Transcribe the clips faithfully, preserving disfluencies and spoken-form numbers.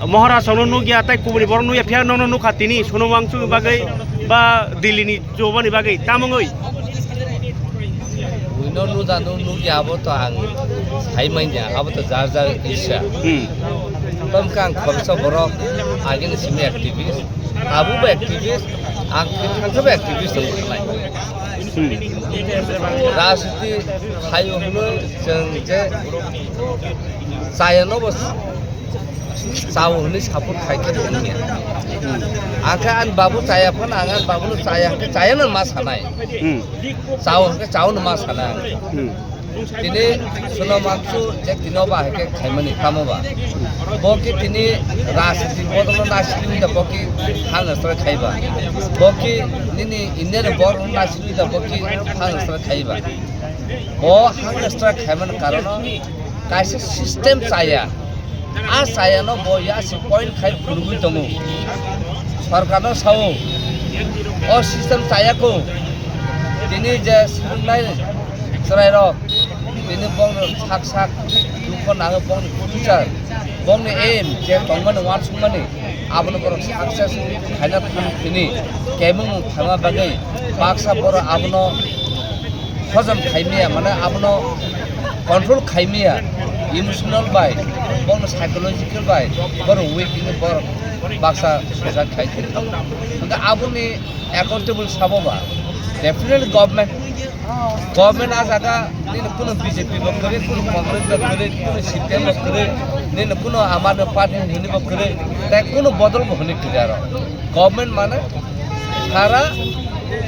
Maharaj no nukya, tai kubuni borok nukya, phiya nono nukha tini Sonam Wangchuk ni bagwi ba Delhi ni jobani bagwi, tamungwi? Buino nuda nu nukya, abo to ang sai manya, abo to jar jar isha. Hmm. Tamo khe ang khoroksa borok agini simi activist, abo bo activist, ang khe thangsa bo activist wng khlai. Hmm. Rajniti khaio hwnwi chwng je chaya no bo chao hwnwi support khai khe tongya. Hmm. Ang khe ani babu chaya phano ang ani babu no chaya hwnkhe chaya no ma sanai. Hmm. Chao hwnkhe chao no ma sanai. Hmm. Tini Sonam Wangchuk je tini oba hai khe khaimani tamo ba. Bo khe tini rajniti bodol no naisili da bo khe hang stra khaiba. Bo khe nini India ni borok no naisili da bo khe hang stra khaiba. Bo hang stra khaimani karon no kaisa system chaya. A chayano bo yasi point khai phunugwi tongo. Sorkarno sao, o system chayako. Tini je swrwngnai chwrairok, tini bongno sak sak dukho nango, bongni future, bongni aim je tongmani, uansukmani, abono borok success khaina thang tini kebengmung phaima bagwi baksa borok abono hojom khaimaya, mane abono control khaimaya, emotional bai, bono psychological bai, borok weak hwnwi borok baksa suicide khai thangwi thango. Hwnkhe aboni accountable sabo ba, definitely government, government a jaga nini kuno B J P bo kwrwi, kuno Congress bo kwrwi, kuno C P M bo kwrwi, nini kuno Aam Aadmi Party hwnwi bo kwrwi, tei kuno bodol bo hwnwi kwrwi aro. Government mane sara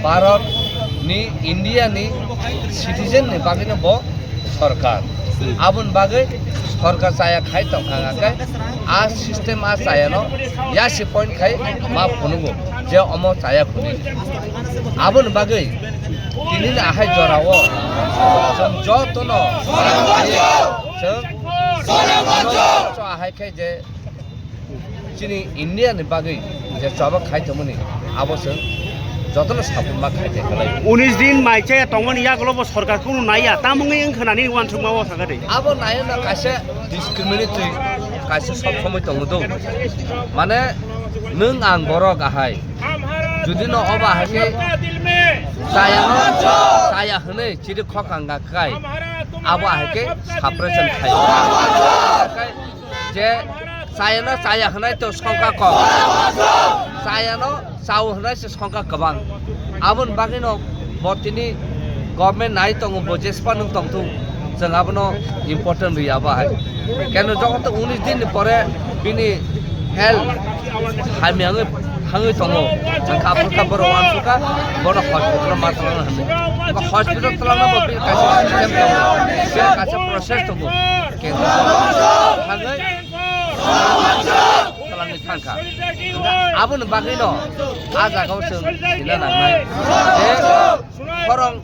Bharat ni, India ni citizen ni bagwi no bo sorkar. Aboni bagwi sorkar chaya khai tongkha hwnkhe a system a chaya no yasi point khai ma phunugo je omo chaya khuni. Aboni bagwi tini ni ahai jora o chwng joto no chwng ahai khe je chini India ni bagwi je choba khai tongmani, abo chwng jotono saphurma khai tongkha lai. Unis din mai chaya tongmani yagulo bo sorkar kunu naiya, tamungwi wngkha nani uansukma o sakha de. Abo naiya na kaisa discriminatory, kaisa sob somoi tongo do. Mane nwng ang borok ahai, judi no obo ahai khe chaya no, chaya hwnwi chiri khok ang ga kai, abo ahai khe suppression khai. Je chayano chaya hwnai to songkha kom. Chayano chao hwnai se songkha kwbang. Aboni bagwino bo tini government nai tongo, bo jespa nwng tongthung, chwng abono important rwi abo hai. Keno joto unis din ni pore bini health hamya wngwi thangwi tongo. Chwng kha phurkha borok uansukha, bono hospital ma twlangna hwnwi. Bo hospital twlangna bo bini kaisa system tongo, bini kaisa process tongo. Keno thangwi twlangwi thangkha. Aboni bagwino a jagao chwng sina nangnai je khorang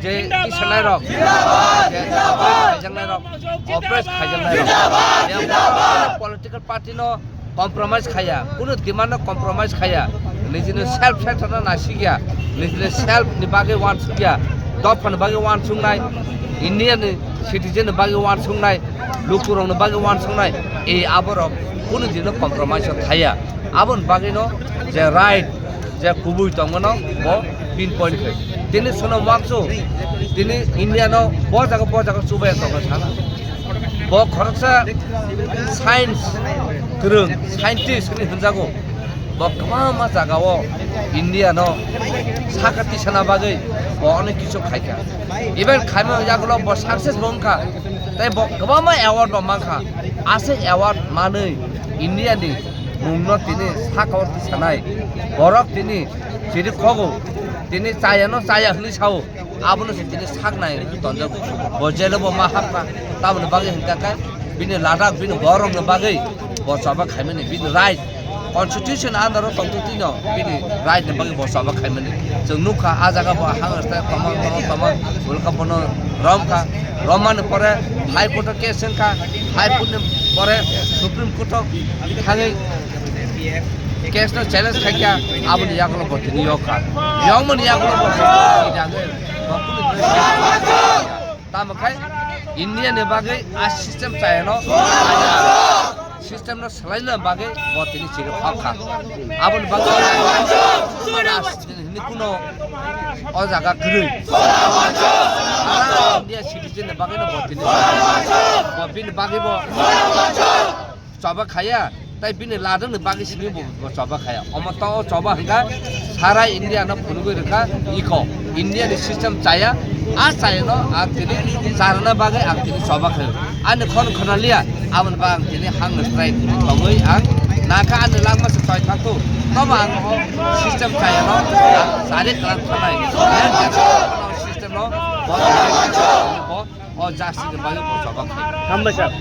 je tisanai rok, je oppress khaijaknai rok, oppress khaijaknai rok, political party no compromise khaiya, kunu demand no compromise khaiya, nijini self sector no naisikya, nijini self ni bagwi uansukya, dopha ni bagwi uansuknai, India ni citizen ni bagwi uansuknai, lukurok ni bagwi uansuknai, e aborok kunu dino compromise o thaiya. Aboni bagwino je right, je kubui tongmano bo pinpoint khe. Tini Sonam Wangchuk, tini India no bo jaga bo jaga chubai tongkha sana. Bo khoroksa science kwrwng, scientist hwnwi hwnjago. Bo kwbangma jagao India no saka tisana bagwi bo onek kisu khaikha. Even khaima yagulo bo success bo wngkha. Tei bo kwbangma award bo mankha. Aswk award manwi India ni mungno tini saka o tisanai. Borok tini chiri khogo, tini chaya no chaya hwnwi sao. Abono se tini saknai tonjak bo jele bo ma hapkha. Tamoni bagwi hwnkha khe bini ladak bini borokni bagwi bo choba khaimani bini right constitution under o tongtwi tino bini right ni bagwi bo choba khaimani. Chwng nukha a jaga bo hang rwstai tongma tongma tongma ulka bono romkha, romani pore High Court o case wngkha, High Court ni pore Supreme Court o thangwi case no challenge khaikha, aboni yagulo bo tini yokha. Yokmani yagulo bo tini yagwi bo kunu tamo khai India ni bagwi a system chayano. System no swlaina bagwi bo tini chini khok kha. Aboni bagwi hwnwi kuno o jaga kwrwi. India citizen ni bagwi no bo tini bo bini bagwi bo choba khaya, tai bini ladang ni bagwi simi bo, bo choba khaya. Omo to o choba hwnkha sara India no phunugwi rwkha iko India ni system chaya, a chaya no ang tini charana bagwi ang tini choba khayo. Ani khon khona liya, aboni bagwi ang tini hang no strike tongwi ang nakha ani langma se choi thangkhu. Tobo ang o system chaya no ang sari kalam khanai. System no bo o justice ni bagwi bo choba khayo. Hambai sir.